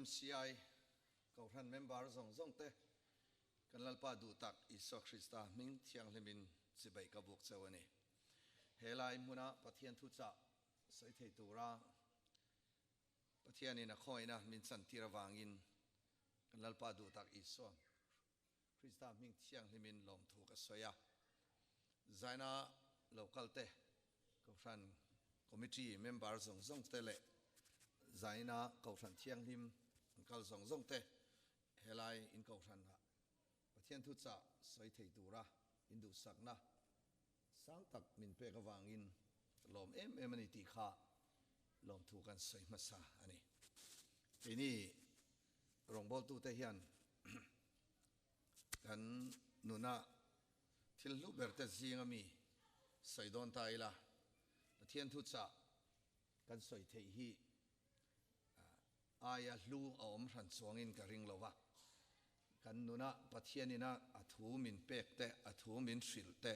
MCI Kohhran member zawng zawng te kan Lalpa duh tak Isua Krista hming thianghlimin chibai ka buk cheu a ni. He lai hmuna Pathian thuchah sawi thei tura Pathianin a khawina min chantir avangin kan Lalpa duh tak Isua Krista hming thianghlimin lawmthu ka sawi a. Zaina local te, Kohhran Committee member zawng zawng te leh Zaina Kohhran Thianghlim an kal zawng zawng te helai in Kohhran ah Pathian thuchah sawi thei tura in duhsakna sang tak min pek avangin ka lawm em em a ni tih kha lawmthu kan sawi hmasa a ni. Keini rawngbawltute hian kan nuna thil hlu berte zinga mi sawi dawn ta ila, Pathian thuchah kan sawi theih hi aia hlu a awm hran chuangin ka ring lo va. Kan nuna Pathianina a thu min pek te, a thu min hrilh te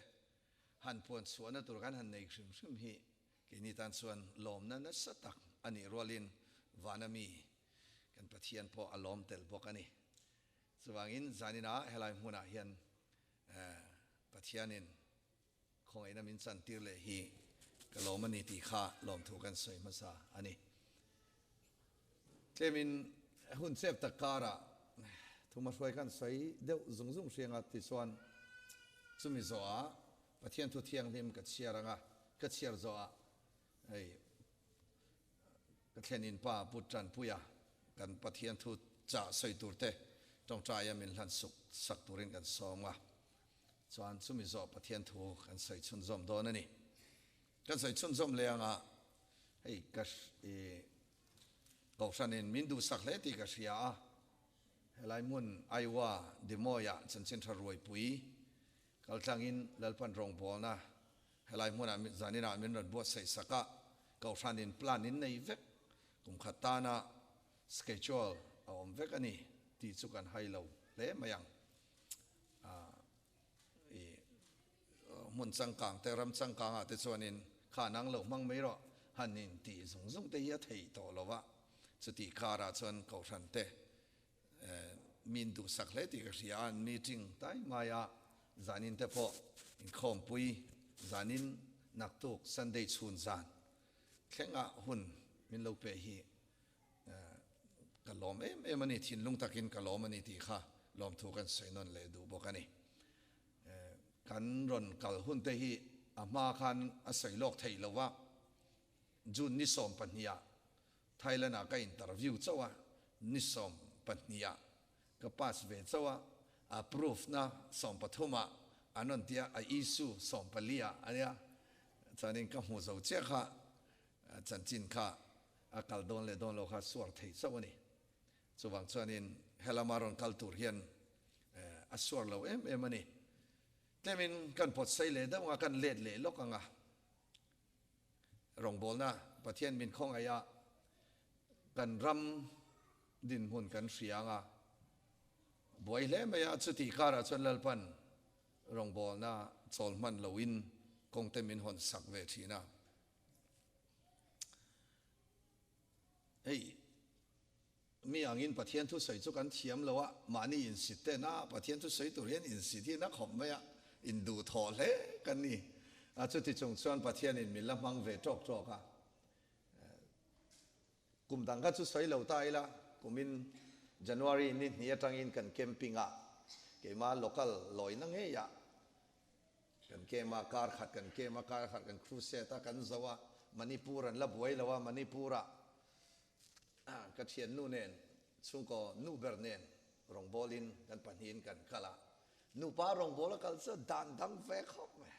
han puan chhuahna tur kan han nei hrim hrim hi keini tan chuan lawmna nasa tak a nih rualin vana mi kan Pathian pawh a lawm tel bawk a ni. Chuvangin zaninah helai hmunah hian Pathianin khawngaihna min chantir leh hi ka lawm a ni tih kha lawmthu kan sawi hmasa a ni. Tlemin hun chep tak karah thumahruai kan sawi deuh zung zung hriang a tichuan chumi zawhah Pathian thu thianghlim ka chhiar ang a, ka chhiar zawhah hei ka thlenin pa Pu Tanpuia kan Pathian thu chah sawi tur te tawngtaia min hlan suk sak turin kan sawm a, chuan chumi zawh Pathian thu kan sawi chhunzawm dawn a ni. Kan sawi chhunzawm leh anga hei ka i Kohhranin min duhsak hle tih ka hria a, helai hmun Iowa Des Moines-ah chanchin tha ruaipui kaltlangin Lalpan rawngbawlna helai hmunah zaninah min rawn buatsaih sak a, Kohhranin plan in nei vek, kum khat tana schedule a awm vek a ni tih chu kan hai lo hle mai ang. I hmun changkang te, ram changkangah te chuanin kha nang lo hmang mai rawh han in tih zung zung te hi a thei tawh lo va, chutih karah chuan Kohhran te min duhsak hle tih ka hria a, an meeting tai mai a, zanin te pawh inkhawmpui zanin naktuk Sunday chhun zan thlengah hun min lo pe hi Ka lawm em em a ni, thinlung takin ka lawm a ni tih kha lawmthu kan sawi nawn leh duh bawk a ni. Kan rawn kal hun te hi a hma khan a sawi lawk theih lo va, June ni 12 ah Thailand ah ka interview chauh a, ni 12 ah ka pass ve chauh a, approve na 13 ah an rawn ti a, a issue 14 ah a nia, chuanin ka hmu zo chiah kha chanchin kha a kal dawn leh dawn lo kha suar thei chauh a ni. Chuvang chuanin helama rawn kal tur hian a suar lo em em a ni. Tlemin kan pawt sei leh deuh anga kan let leh lawk anga rawngbawlna Pathian min khawngaih a kan ram dinhmun kan hria anga buai hle mai a, chutih karah chuan Lalpan rawngbawlna chawl hman loin kawngte min hawn sak ve thin a. Hei, mi angin Pathian thusawi chu kan thiam lo a, mahni insit ten a, Pathian thusawi tur hian insit hi na khawp mai a, induhthawh hle kan ni. A chuti chung chuan Pathianin min la hmang ve tawk tawk a. Kum dang kha chu sawi lo ta ila, kumin January ni hnih atangin kan camping a, keimah local lawina ngeiah Kan kem a, kar khat kan kem a, kar khat kan crusade a, kan zo a, Manipur an la buai lo a, Manipur ah ka thiannu nen, chhungkaw nu ber nen rawngbawlin kan pahnihin kan kal a, nupa rawngbawla kal chu dan dang ve khawp mai.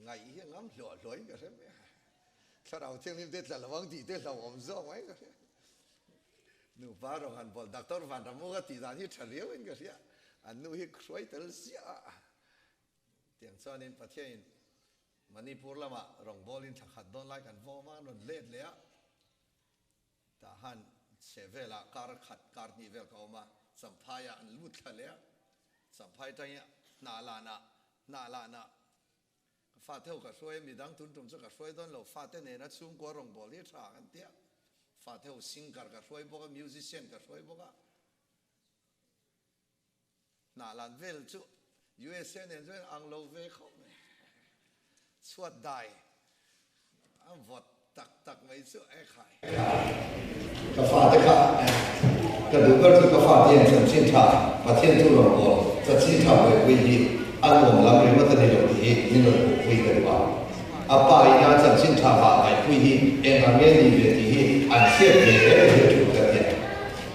Ngaih hi a ngam hluah hluahin ka hre mai a, thlarau thianghlim te tla lo ang tih te hlauhawm zawk mai ka hria. Nupa rawng han bawl Doctor Vanramuka tih dan hi tha riauin ka hria, an nu hi hruai tel ziah a. Tiang chuanin Pathianin Manipur lamah rawngbawlin thla khat dawn lai kan vawm a, an rawn let leh a. Tah han chhe velah kar khat kar hnih vel ka awm a, Champhaiah an lut thla leh a. Champhai tangin hnah lanah hnah lanah Ka fate ho ka hruai a, midang tun tum chu ka hruai dawn lo, fate nena chhungkua rawngbâwl hi tha kan ti a. Fate ho singer ka hruai bawk a, musician ka hruai bawk a. Hnah lan vel chu USA nen chuan ang lo ve khawp mai. Chhuat dai a vawt tak tak mai chu e khai. Ka fate kha ka duh ber chu ka fate hian chanchin tha Pathian chu rawn bawl chanchin tha buaipui hi a nuam lam ringawt a ni lo tih hi min rawn hmuhpui ka duh a. A pa ina chanchin tha vah ngaihpui hi eng ang nge ni ve tih hi an hriat ve hle hi a thu ka ti a.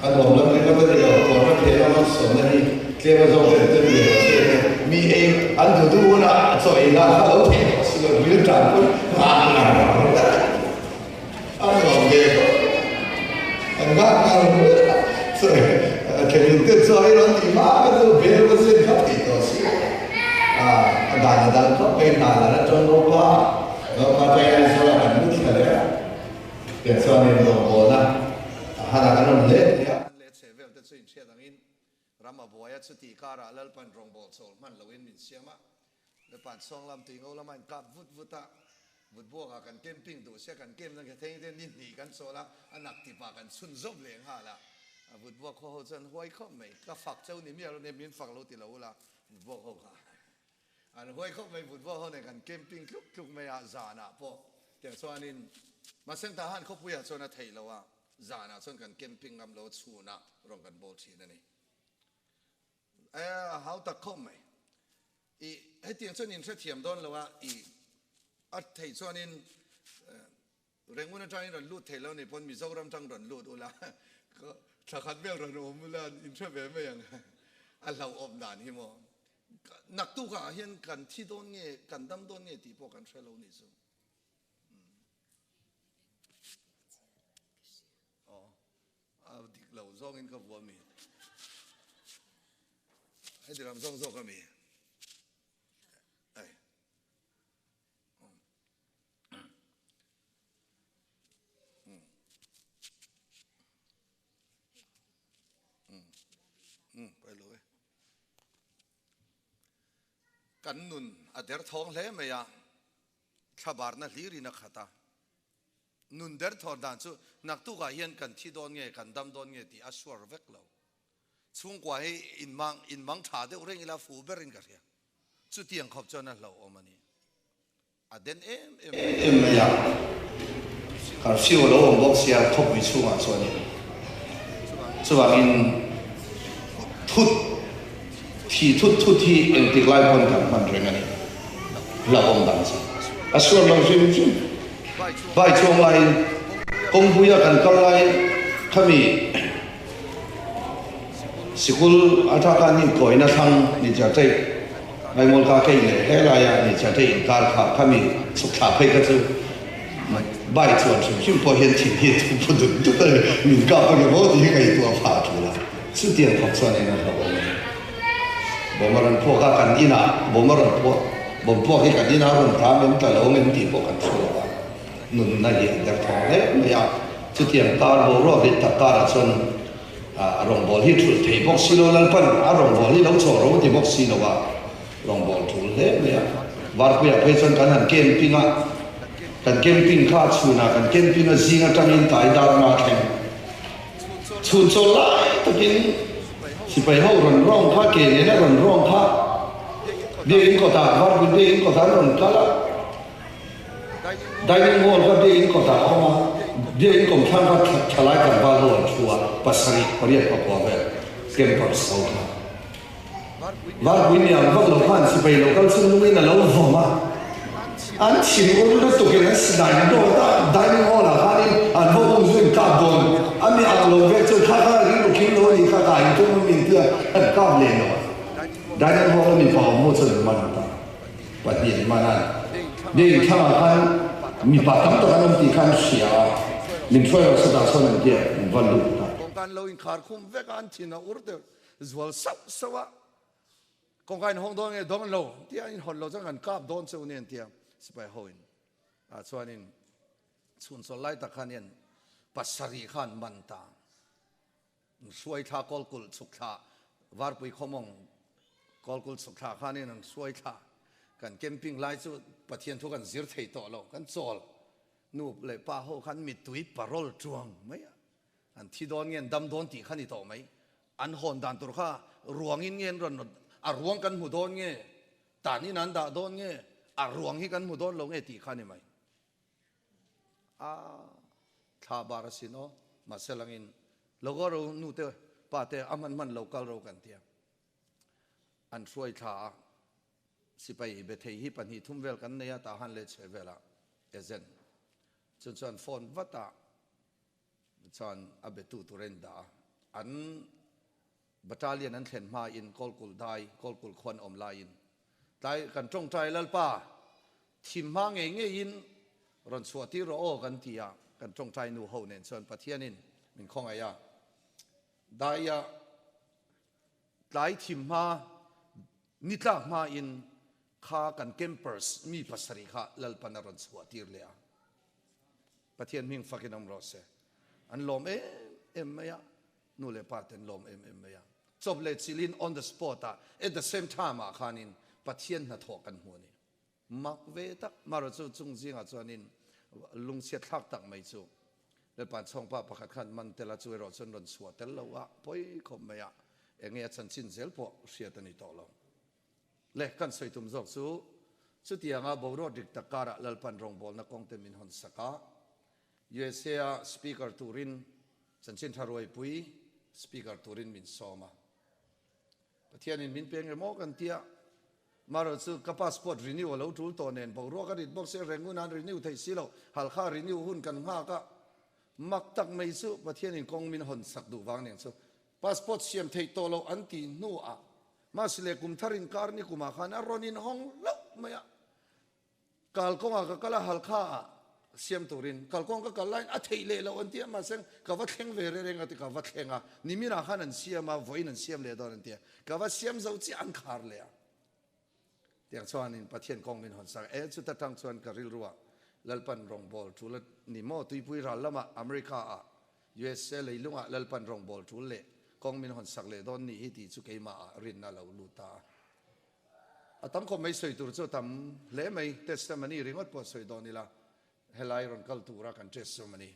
A nuam lam ringawt a ni lo, kawrna phena malsawmna hi tlem a zawng tel tel ve lo se te, mi ei an duh duh hunah a chaw ei lah kha lo theih tawh si lo, ril tan pawn nghah ngar ngar a nuam ve khawp mai. An nghah ngar ngar a, chaw ei thleng in te chaw ei rawn tih hma kha chu bel va zin kha theih tawh si lo. A dan a dang khawp mai, hna lan atang Ngopa, Ngopa atangin Aizawl ah kan lut thla leh a. Tiang chuan in rawngbawlna a han a kan rawn let leh a. An leh chhe vel te chu inhriat angin ram a buai a, chuti karah Lalpan rawngbâwl chawl hman loin min siam a, Lalpan chhawng lam tui ngo lama in kap vut vut a, vut buakah kan camping duh sia kan camp na kha theng te ni hnih kan chawl a, a nak tipah kan chhun zawp leh nghal a, vut buak khaw ho chuan huai khawp mai, ka fak cheu ni miah lo nia min fak lo ti lo ula vut buak ho kha. An huai khawp mai vut vawh ho nen kan camping tluk tluk mai a, zanah pawh tiang chuanin Masengtha han khawpuiah chuan a theih loh a, zanah chuan kan camping ngam lo a, chhunah rawn kan bawl thin a ni. E a hau tak khawp mai. I hetiang chuan in hrethiam dawn lo a, i a theih chuanin Rengun atangin rawn lut thei lo ni pawn Mizoram tang rawn lut ula, thla khat vel rawn awm ula in hre ve mai ang. A hlauhawm dan hi maw. Naktukah hian kan thi dawn nge, kan dam dawn nge tih pawh kan hre lo ni chu. Aw, a dik lo zawngin ka vua mi. Heti lam zawng zawk a mi. Ai. Kan nun a derthawng hle mai a, thlabarna hlirin a khat a. Nun derthawr dan chu naktukah hian kan thi dawn nge, kan dam dawn nge tih a suar vek lo. Chhungkua hi inmang inmang tha deuh reng ila fu berin ka hria. Chutiang khawp chuan a hlauhawm a ni. A den em em mai. Em mai a, curfew a lo awm bawk sia khawpui chhungah chuanin chuvangin thut thi thut thut hi engtik lai pawn kan hman reng a ni. Hlauhawm dan chu a suar lo hrim hrim. Vai chuang laiin kawngpuia kan kal lai khami Sikul ataka ni kawina thlang ni Chatei Ngaimawlka kei leh helaia ni Chatei inkar kha khami chhuk thla phei kha chu bike chuan hrim hrim pawh hian thil hi a thu phu dut dut a ni, min kap a ni maw tih hi ngaihtuah phah a tul a, chutiang khawp chuan eng a hlauh awm a ni. Bawm a rawn puak a, kan inah bawm a rawn puak, bawm puak hi kan inah a rawn tla em tla lo em tih pawh kan hre lo a. Nunna hi a derthawng hle mai a, chutiang kar boruak rit tak karah chuan a rawngbâwl hi thulh thei bawk si lo, Lalpan a rawngbâwl hi lo chawh ro ti bawk si lo a, rawngbâwl thul hle mai a. Varpuiah phei chuan kan han camping a, kan camping kha chhunah kan camping a zing atangin tlai dar nga thleng chhun chawl lai takin sipai ho rawn rawng kha ke nena rawn rawng kha Biakinn kawtah Varpui Biakinn kawtah an rawn kal a. Dining hall kha biakinn kawtah a awm a, biakinn kawmthlang kha thalai tlangval ho an thu a, pasarih pariat pakua vel campers ho kha. Varpui niang vak lo khan sipai lo kal chhung lungin a lo vawm a, an thin ur lutukin an si dai dawt a, dining hall ah khanin an va um zuin kap dawn a mi ang lo vek chuan kha kha rilru kim lo a nih kha ka in tum a min tia an kap leh lo a, dining hall a mipa awm ho chuan an man ta. Pahnih man a ni. Thlang ah khan mipa tam tak an awm tih kha an hria a, min hruai rawh se dah sawn an tia an va lut ta. Kawngka an lo inkhar khum vek a, an thin a ur deuh zual sauh sauh a, kawngka in hawng dawn nge dawn lo tia in hawn lo chuan kan kap dawn cheu nen tia sipai ho in ah chuanin chhun chawl lai tak khan hian pasarih kha an man ta. Hruai thla kawlkulh chhuk thla Varpui khawmawng kawlkulh chhuk thla khanin an hruai thla. Kan camping lai chu Pathian thu kan zir thei tawh lo, kan chawl. Nu leh pa ho khan mittui parol tuang mai a, an thi dawn nge an dam dawn tih kha ni tawh mai. An hawn dan tur kha ruangin nge an rawn a ruang kan hmu dawn nge, tanin an dah dawn nge, a ruang hi kan hmu dawn lo nge tih kha ni mai. A thla bar asin aw, mahse langin logo ro nu te pa te a hman hman lo kal ro kan tia. An hruai thla a, sipai be thei hi pahnih thum vel kan nei a, tah han leh chhe velah agent chu chuan phone vat a chuan a betu tur a in dah a, an battalion an thlen hma in Kawlkulh dai, Kawlkulh khuan awm laiin tlai kan tawngtai Lalpa thim hma ngei ngeiin rawn chhuah tir rawh aw kan ti a, kan tawngtai nu ho nen chuan Pathianin min khawngaih a, daia Tlai thim hma, ni tlak hma in kha kan campers mi pasarih kha Lalpan a rawn chhuah tir leh a. Pathian hming fakin awm rawh se. An lawm em em mai a, nu leh pa te an lawm em em mai a. Chawp leh chilhin on the spot ah at the same time ah khanin Pathian hnathawh kan hmu a ni. Mak ve tak marawh chu chung zingah chuanin lungchhiat thlak tak mai chu Lalpa chhawngpa pakhat khan man tel a chu erawh chuan rawn chhuah tel lo a pawi khawp mai a, enge a chanchin zel pawh hriat a ni tawh lo. Le kan sawi tum zawk chu chutianga boruak dik tak karah Lalpan rawngbawlna kawngte min hawn sak a, USA a speaker turin chanchin tha ruaipui speaker turin min sawm a. Pathianin min peng emaw kan tia, marawh chu ka passport renew a lo tul tawh nen boruak a rit bawk sia, Rangoon an renew thei si lo, Halkha renew hun kan nghak a, mak tak mai chu Pathianin kawng min hawn sak duh vang nen chu passport siam theih tawh loh an tih hnuah mahse leh kum thar inkar ni kumah khan a rawn inhawng hlauh mai a. Kalkawngah ka kal a, Halkha ah siam turin kalkawng ka kal laiin a theih leh loh an ti a, mahse ka va thleng ve reng reng a ti, ka va thleng a, niminah khan an siam a, vawiin an siam leh dawn an ti a, ka va siam zo chiah an khar leh a. Tiang chuanin Pathian kawng min hawn sak e, chuta tang chuan ka rilruah Lalpan rawngbawl tul a ni maw, tuipui ral lamah America ah USA leilungah Lalpan rawngbawl tul leh kawng min hawn sak leh dawn nih hi tih chu keimah ah rinna lo lut ta a. A tam khawp mai sawi tur chu a tam hle mai, testimony ringawt pawh sawi dawn ila helai rawn kal tura kan testimony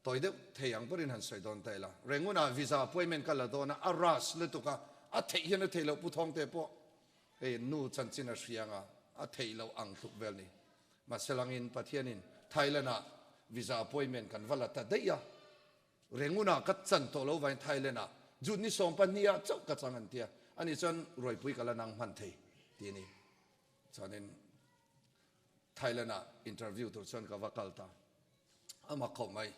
tawi deuh thei ang berin han sawi dawn ta ila. Rangoon-ah visa appointment ka la dawn a, a rush lutuk a, a theih hian a theih loh Pu Thawngte pawh hei nu chanchin a hria anga a theih loh ang tluk vel ni. Mahse langin Pathianin Thailand-ah visa appointment kan va la ta daih a, Rangoon-ah ka chan tawh lo vain Thailand-ah June ni 12 ah chauh ka chang an tia, ani chuan ruaipui ka la nang hman thei ti a ni. Chuanin Thailand-ah interview tur chuan ka va kal ta. A mak khawp mai,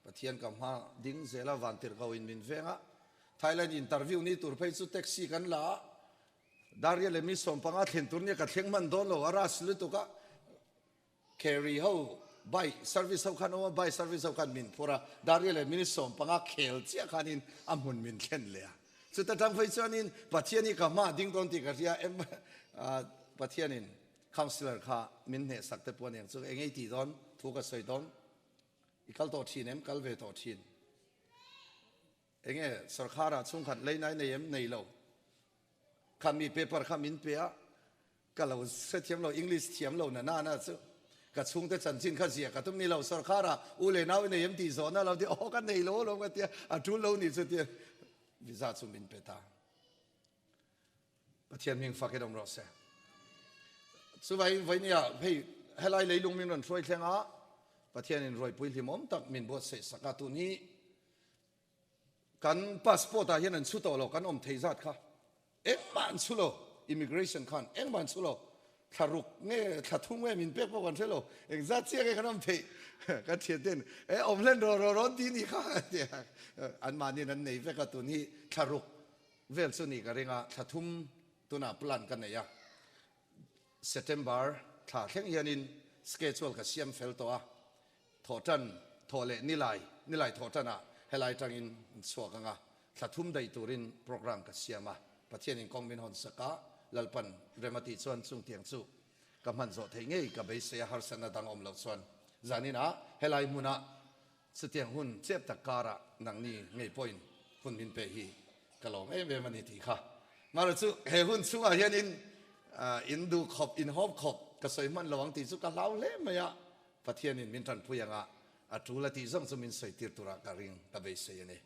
Pathian ka hma ding zel a, vantirhko in min veng a, Thailand interview ni tur phei chu taxi kan la a, Daria leh mi 15 thlen tur nia ka thleng hman dawn lo, a rush lutuk a, Carry ho bike service ho khan awm a, bike service ho khan min phur a, Daria leh minute 15 khel chiah khanin a hmun min thlen leh a. Chuta tang phei chuanin Pathian hi ka hma ding dawn tih ka hria em Pathianin councillor kha min hneh sak te pawh a niang chu eng ei tih dawn thu ka sawi dawn i kal tawh thin em kal ve tawh thin enge sorkharah chhungkhat lei nai nei em nei lo Kha mi paper kha min pe a, ka lo hrethiam lo, English thiam lo na na na chu ka chhungte chanchin kha ziah ka tum ni lo, sorkar ah u leh nau i nei em tih zawhna lo ti, aw ka nei lo alawm ka tia, a tul lo ni chu tia visa chu min pe ta. Pathian hming fak in awm rawh se. Chuvai vawinia hei helai leilung min rawn hruai thleng a, Pathian in ruaipui hlimawm tak min buatsaih sak a, tun hi Kan passport ah hian an chhu tawh lo, kan awm thei zat kha engmah an chhu lo, immigration khan engmah an chhu lo, thla ruk nge thla thum nge min pek pawh kan hre lo, engzat chiah nge kan awm theih, kan thian ten e awm hlen rawh rawh rawn ti ni kha tia anmahniin an nei vek a, tun hi thla ruk vel chu ni ka ring a, thla thum tunah plan ka nei a, September thla thleng hianin schedule ka siam fel tawh a, Thawhṭan, thawh leh nilai, nilai thawhṭanah helai ṭangin an chhuak ang a, thla thum daih turin programme ka siam a, Pathianin kawng min hawn sak a, Lalpan rem a tih chuan chungtiang chu ka hman zawh theih ngei ka beisei a, harsatna dang awm loh chuan zaninah helai hmuna chutiang hun chep tak karah nangni ngei pawhin hun min pe hi ka lawm em em a ni tih kha. Mahra chu he hun chhungah hianin in duh khawp, in hawp khawp. Ka sawi hman lo ang tih chu ka hlau hle mai a, Pathianin min tanpui anga a tul a tih zawng chu min sawi tir turah ka ring, ka beisei a ni.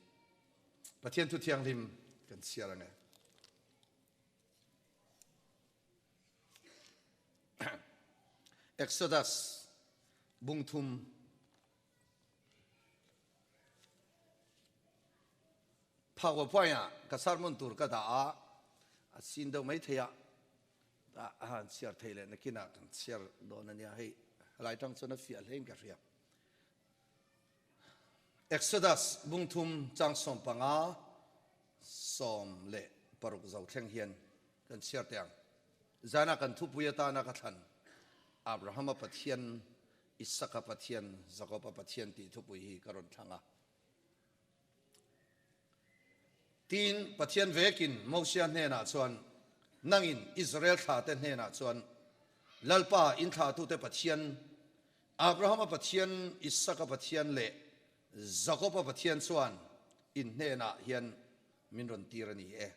Pathian thu thianghlim kan chhiar ang e. Exodus bungthum Phakua ah ka sermon tur ka dah a, a sin deuh mai thei a, a han chhiar thei leh nakinah kan chhiar dawn a nia hei helai tang chuan a fiah hlein ka hria. Exodus bungthum chang 15 16 zo thleng hian kan chhiar teh ang. Zana kan thupui atana ka thlan Abrahama Pathian, Isaka Pathian, Jakoba Pathian tih thupui hi ka rawn thlang a. Tin, Pathian vekin Mosia hnenah chuan, Nangin Israel thlate hnenah chuan, Lalpa in thlahtute Pathian, Abrahama Pathian, Isaka Pathian leh Jakoba Pathian chuan in hnenah hian min rawn tir a ni e.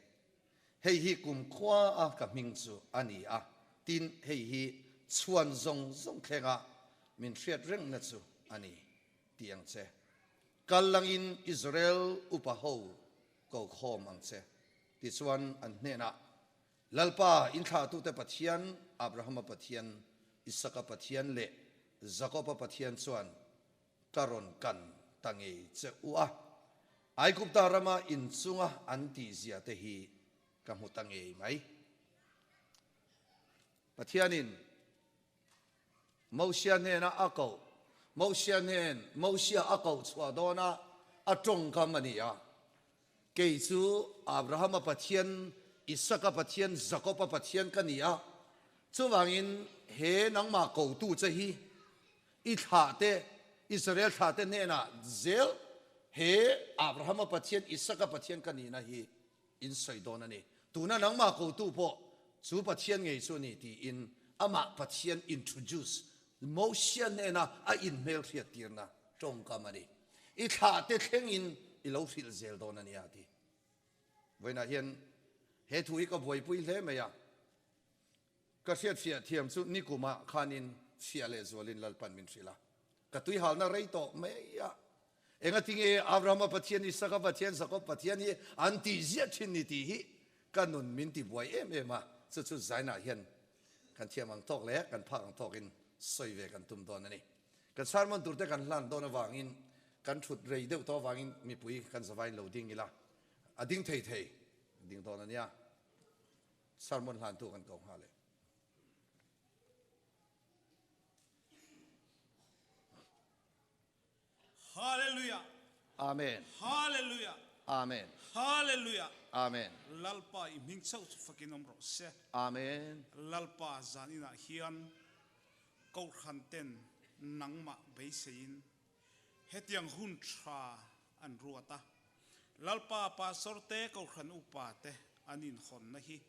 Hei hi kumkhua a ka hming chu a ni a, tin, hei hi chhuan zawng zawng thlenga min hriat rengna chu a ni, ti ang che. Kal langin Israel upa ho ko khawm ang che. Tichuan an hnenah, Lalpa inthlahtute Pathian, Abrahama Pathian, Isaka Pathian leh Jakoba Pathian chuan ka rawn kan ta ngei che u a, Aigupta rama inchunga an tihzia te hi ka hmu ta ngei mai. Pathianin Mosia hnena a koh, Mosia hnen, Mosia a koh chhuah dawna a tawngkam a ni a. Kei chu Abrahama Pathian, Isaka Pathian, Jakoba Pathian ka ni a. Chuvangin he nangmah kotu che hi i thlahte, Israel thlahte hnenah zel he Abrahama Pathian, Isaka Pathian ka nihna hi in sawi dawn a ni. Tuna nangmah kotu pawh chu Pathian ngei chu a ni tiin amah Pathian introduce, Mosia hnena a inhmelhriat tirna tawngkam a ni. I thlahte thlengin i lo hrilh zel dawn a nia a ti. Vawiinah hian he thu hi ka buaipui hle mai a. Ka hriatfiah thiam chu nikumah khanin chhiah leh zualin Lalpan min hrilh a, ka tuihalna rei tawh mai a. Engatinge Abrahama Pathian, Isaka Pathian, Jakob Pathian hi an tih ziah thin ni tih hi ka nun min ti buai em em a, chu chu Zainah hian kan thiam ang tawk leh kan phak ang tawkin sawi ve kan tum dawn a ni. Kan sermon turte kan hlan dawn avangin kan thut rei deuh tawh avangin mipui kan zavain lo ding ila, a ding thei thei ding dawn a nia. Sermon hlantu kan ko hnga le. Hallelujah. Amen. Hallelujah. Amen. Hallelujah. Amen. Lalpa i hming chauh chu fakin awm rawh se. Amen. Lalpa zan inah hian kohhran ten nangmah beiseiin hetiang hun tha an ruat a. Lalpa Pastor te Kohhran Upa te an inhawnna hi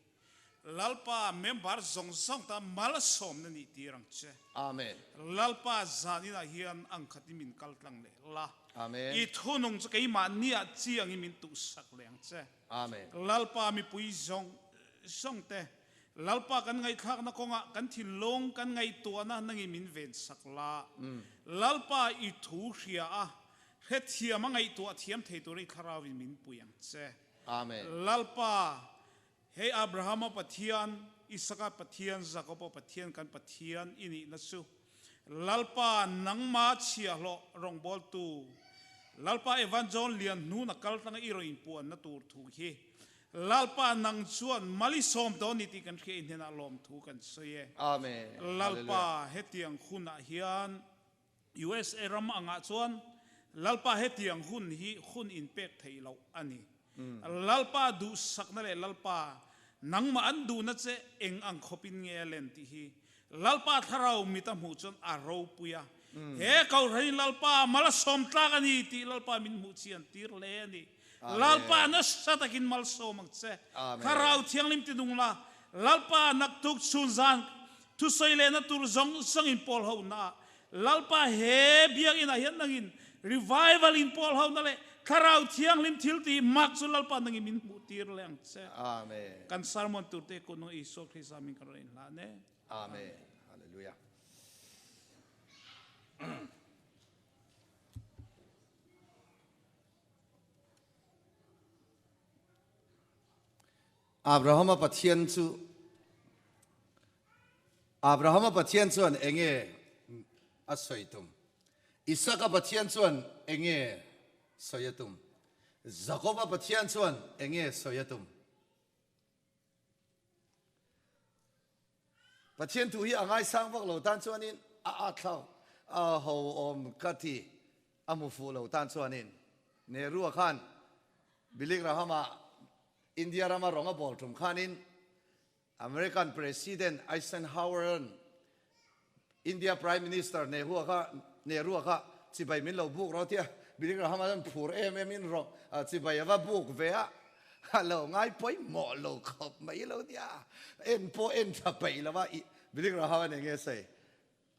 Lalpa member zawng zawng tan malsawmna nih tir ang che. Amen. Lalpa zaninah hian angkhat in min kal tlang leh la. Amen. I thunung chu keimahniah chiangin min tuhsak leh ang che. Amen. Lalpa mipui zawng zawng te Lalpa kan ngaihthlakna kawngah kan thinlung kan ngaihtuahna nangin min vensak la. Lalpa i thu hria a Hrethiam a ngaihtuah thiam thei tur i thlarau in min pui ang che. Amen. Lalpa, hei Abrahama Pathian, Isaka Pathian, Jakoba Pathian kan Pathian i nihna chu Lalpa nangma chhiahhlawh rawngbawltu Lalpa Evan John Lian hnuna kal tlanga i rawn inpuanna tur thu hi Lalpa nang chuan mal i sawm dawn ni tih kan hria i hnenah lawmthu kan sawi e. Amen. Lalpa hetiang hunah hian USA ram angah chuan Lalpa hetiang hun hi hun inpek theih loh a ni. Lalpa duhsakna leh Lalpa nangmah an duhna che eng ang khawpin nge a len tih hi Lalpa thlarau mit a hmuh chuan a ropui a. He Kohhranin Lalpa mal a sawm tlak a ni tih Lalpa min hmuh chian tir hle a ni. Lalpa nasa takin malsawm ang che. Thlarau Thianghlim tinung la, Lalpa naktuk chhun zan Thusawi lehna tur zawng zawng in pawl ho na ah Lalpa he biakinn ah hian nangin revival in pawl ho na leh Thlarau Thianghlim thil tih mak chu Lalpa nangin min hmuh tir leh ang che. Amen. Kan sermon tur te kunung Isua Krista min kan rawn in hlan e. Amen. Hallelujah. Hallelujah. Abrahama Pathian chu Abrahama Pathian chuan enge a sawi tum? Isaka Pathian chuan enge sawi a tum? Jakoba Pathian chuan enge sawi a tum? Pathian thu hi a ngaisang vak lo tan chuanin a at thlau a ho awm ka ti a hmu fuh lo tan chuanin Nehru-a khan Billy Graham-a India rama rawng a bawl tum khanin American President Eisenhower-a'n India Prime Minister Nehru-a kha Nehru-a kha chibai min lo buk rawh tia Billy Graham-a chuan phur em em in rawh chibai a va buk ve a, a lo ngai pawimawh lo khawp mai lo tia en pawh en tha peih lo a, Billy Graham-a nen nge sawi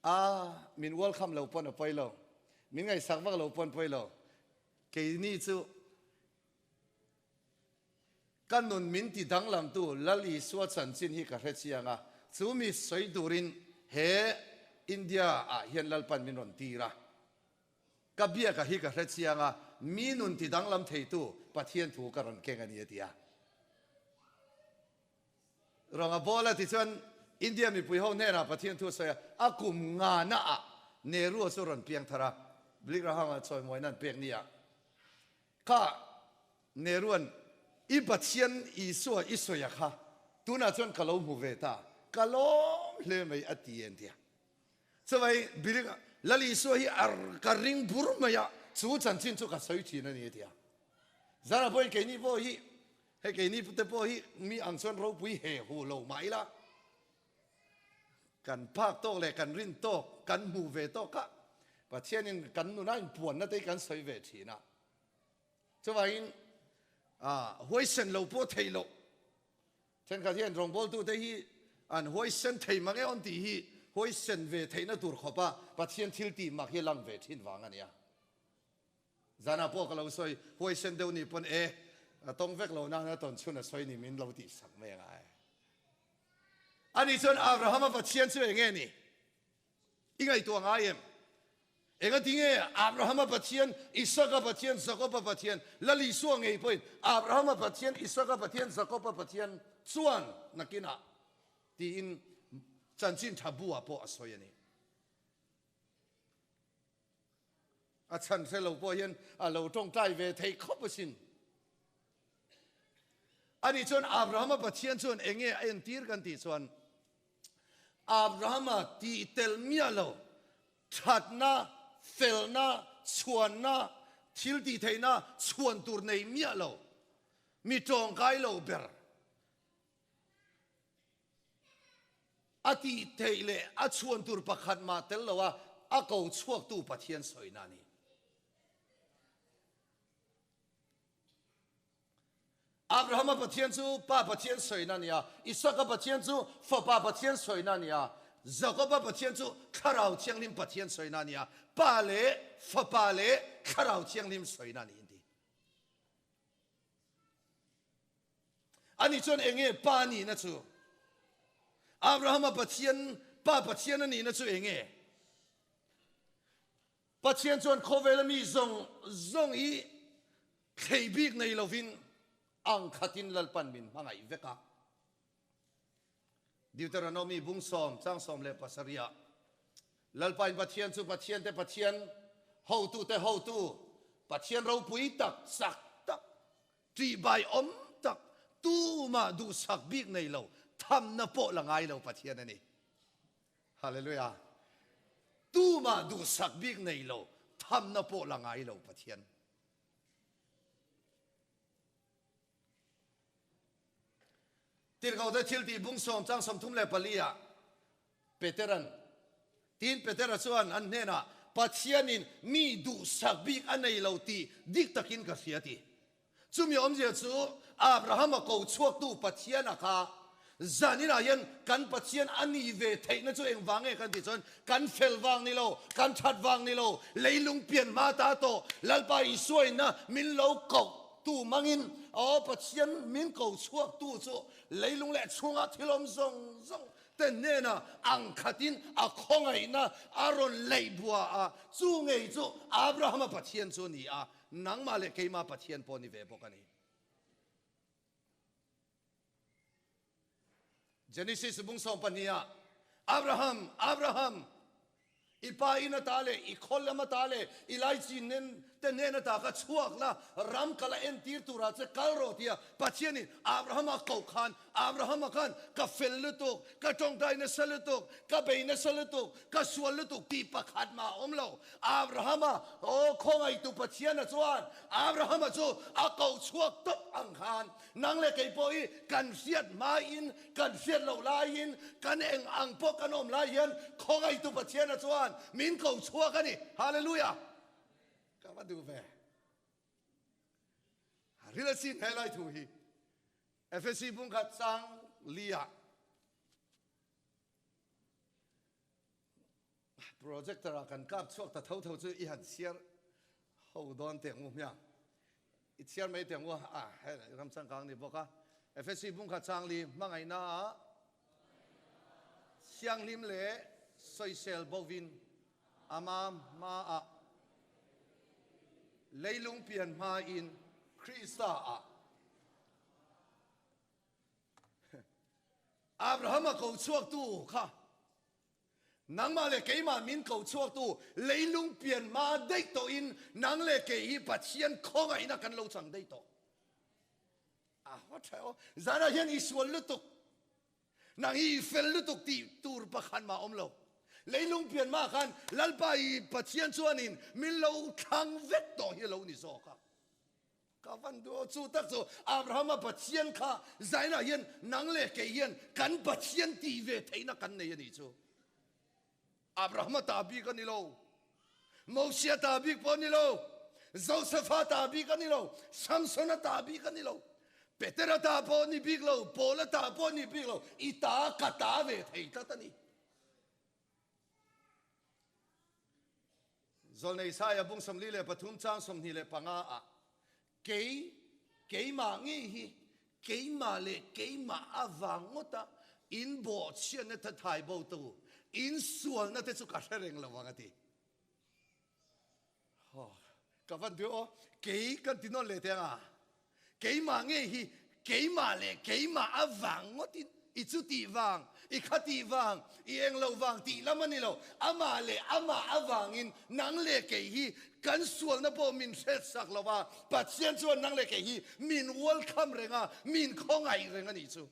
a, min welcome lo pawn a pawi lo, min ngaihsak vak lo pawn pawi lo, keini chu Ka nun min ti danglamtu Lal Isua chanchin hi ka hre chiang a, chu mi sawi turin he India ah hian Lalpan min rawn tir a. Ka biaka hi ka hre chiang a, mi nun ti danglam theitu Pathian thu ka rawn keng a ni a ti a. Rawnga Bawla ti chuan India mipui ho hnenah Pathian thu a sawi a, a kum ngana ah Nehru-a chu rawn piang thar a, Billy Graham-a chawimawiin an pek ni ah Kha Nehrua'n i Pathian Isua i sawi a kha, tunah chuan ka lo hmu ve ta, ka lawm hle mai a ti en tia. Chuvai Billy Lal Isua hi a ka ring bur mai a, chu chanchin chu ka sawi thin a ni a ti a. Zara pawhin keini pawh hi, hei keini te pawh hi mi ang chuan ropui he hu lo mah ila, kan phak tawk leh kan rin tawk, kan hmuh ve tawk a, Pathianin kan nuna inpuanna te hi kan sawi ve thin a. Chuvangin huaisen lo pawh theih loh. Thenkhat hian rawngbawltute hi an huaisen thei mang e awn tih hi huaisen ve theihna tur khawpa Pathian thil tih mak hi lang ve thin vang a nia. Zanah pawh ka lo sawi huaisen deuh nih pawn e a tawng vek lo nana tawn chhun a sawi ni min lo tih sak mai anga e. Ani chuan Abrahama Pathian chu enge ni? I ngaihtuah ngai em? Engati nge Abrahama Pathian, Isaka Pathian, Jakoba Pathian, Lal Isua ngei pawhin Abrahama Pathian, Isaka Pathian, Jakoba Pathian chuan nakinah tiin chanchin tha buah pawh a sawi a ni. A chhan hre lo pawh hian a lo tawngtai ve thei khawp asin. Ani chuan Abrahama Pathian chuan enge a entir kan tih chuan Abrahama tih tel miah lo, thatna, felna, chhuanna, thil tih theihna chhuan tur nei miah lo, mi tawngkai lo ber a tih theih leh a chhuan tur pakhat mah tel lo a, a ko chhuaktu Pathian sawina a ni. Abrahama Pathian chu Pa Pathian sawina a ni a, Isaka Pathian chu Fapa Pathian sawina a ni a, Jakoba Pathian chu Thlarau Thianghlim Pathian sawina a ni a, Pa leh Fapa leh Thlarau Thianghlim sawina a ni inti. Ani chuan enge Pa nihna chu? Abrahama Pathian Pa Pathian a nihna chu enge? Pathian chuan khawvela mi zawng zawng hi thlei bik nei lovin ang khatin Lalpan min hmangaih vek a. Deuteronomy bung sawm chang 17 ah Lalpain Pathian chu Pathiante Pathian, hotute hotu, Pathian ropui tak, chak tak, ṭihbai awm tak, tumah duhsak bik nei lo, thamna pawh la ngai lo Pathian a ni. Hallelujah! Tumah duhsak bik nei lo, thamna pawh la ngai lo Pathian. Tirhkohte thil tih bung sawm chang 34 ah Peteran tin Petera chuan an hnenah Pathianin mi duhsak bik a nei lo tih dik takin ka hria ti. Chumi awmzia chu Abrahama ko chhuaktu Pathian a kha zaninah hian kan Pathian a nih ve theihna chu engvang nge kan tih chuan kan fel vang ni lo, kan that vang ni lo, leilung pian hma ta tawh Lalpa Isuaina min lo koh tu mangin aw Pathian min ko chhuaktu chu leilung leh chhunga thil awm zawng zawng. te hnena ang khatin a khawngaihna a rawn leih bua a, chu ngei chu Abrahama Pathian chu a ni a, nangmah leh keimah Pathian pawh a ni ve bawk a ni. Genesis bung 12 ah Abraham, Abraham, i pa inn ata le i khawl lam ata le i laichin nen te hnen ata kha chhuak la, ram kal a entir turah che kal rawh tia Pathianin Abrahama koh khan Abrahama khan ka fel lutuk, ka tawngtai nasa lutuk, ka bei nasa lutuk, ka sual lutuk tih pakhat mah a awm lo. Abrahama, aw khawngaihtu Pathiana chuan Abrahama chu a koh chhuak tawp ang khan Nang leh kei pawh hi kan hriat hmain, kan hriat loh laiin, kan eng ang pawh kan awm lai hian khawngaihtu Pathiana chuan min ko chhuak a ni. Hallelujah! Ka va duh ve. Ril a sin he lai thu hi. Efesi bungkhat chang li ah Projector ah kan kap chhuak ta tho tho chu i han chhiar ho dawn teh ngu hmiang. I chhiar mai teh ngu a, hei ram changkang ni bawk a. FSC bungkhat changli hmangaihna ah thianghlim leh sawisel bovin ama hma ah leilung pian hma in Krista ah Abraham a ko chhuaktu kha Nangmah leh keimah min ko chhuaktu leilung pian hma daih tawhin nang leh kei hi Pathian khawngaihna kan lo chang daih tawh. A haw tha aw. Zanah hian i sual lutuk, nang hi i fel lutuk tih tur pakhat mah awm lo. Leilung pian hma khan Lalpa i Pathian chuanin min lo thlang vek tawh hi a lo ni zawk a. Ka van duh aw, chu tak chu Abrahama Pathian kha zainah hian nang leh kei hian kan Pathian tih ve theihna kan nei a nih chu. Abrahama ta bik a ni lo, Mosia ta bik pawh a ni lo, Josefa ta bik a ni lo, Samsona ta bik a ni lo, Petera ta pawh a ni bik lo, Paula ta pawh a ni bik lo, i ta ka ta ve thei tlat a ni. Zawlnei Isaia bung 43 chang 25 ah, Kei, keimah ngei hi, keimah leh keimah avang ngawta in bawhchhiatna te thai bo tu, in sualna te chu ka hre reng lo ang a ti. Aw, ka van duh aw, kei kan ti nawn leh teh ang a. Keimah ngei hi keimah leh keimah avang ngawtin i chu tih vang, i kha tih vang, i eng lo vang tih lam a ni lo. Amah leh amah avangin nang leh kei hi kan sualna pawh min hretsak lo va, Pathian chuan nang leh kei hi min welcome reng a, min khawngaih reng a nih chu.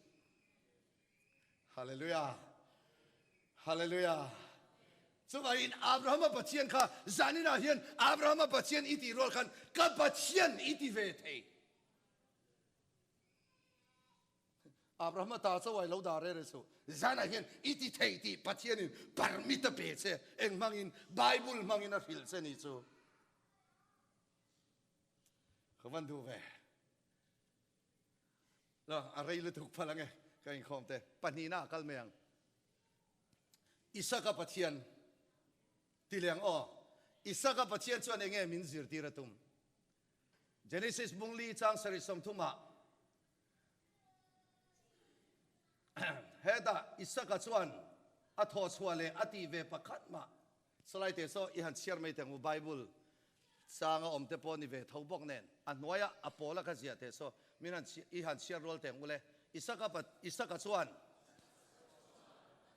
Hallelujah! Hallelujah! Chuvangin Abrahama Pathian kha zaninah hian Abrahama Pathian i tih rual khan ka Pathian i ti ve thei. Abrahama ta chauhai lo dah rere chu zanah hian i ti thei tih Pathianin permit a pe che eng hmangin Bible hmangin a hrilh che ni chu. Ka van duh ve. Lo, a rei lutuk phal ange ka inkhawm te. Pahnihna a kal mai ang. Isaka Pathian ti leh ang aw. Isaka Pathian chuan enge min zirtir a tum? Genesis bung li chang sarih 30 ah hetah Isaka chuan a thawhchhuah leh a tih ve pakhat mah Salai te saw i han chhiar mai teh ang u Bible chang a awm te pawh ni ve tho bawk nen a hnuaia a pawl a kha ziah teh saw min han i han chhiar rual teh ang u le Isaka Isaka chuan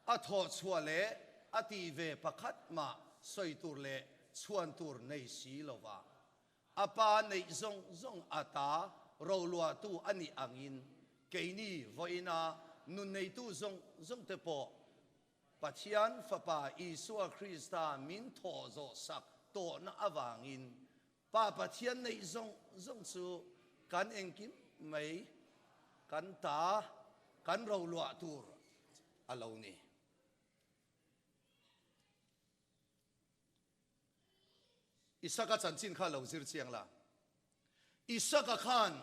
a thawh chhuah leh a tih ve pakhat mah sawi tur leh chhuan tur nei si lova a pa neih zawng zawng a ta roluahtu a nih angin keini vawiina nun neitu zawng zawng te pawh Pathian Fapa Isua Krista min thawh zawh sak tawhna avangin Pa Pathian neih zawng zawng chu kan engkim mai kan ta kan roluah tur a lo ni. Isaka chanchin kha lo zir chiang la. Isaka khan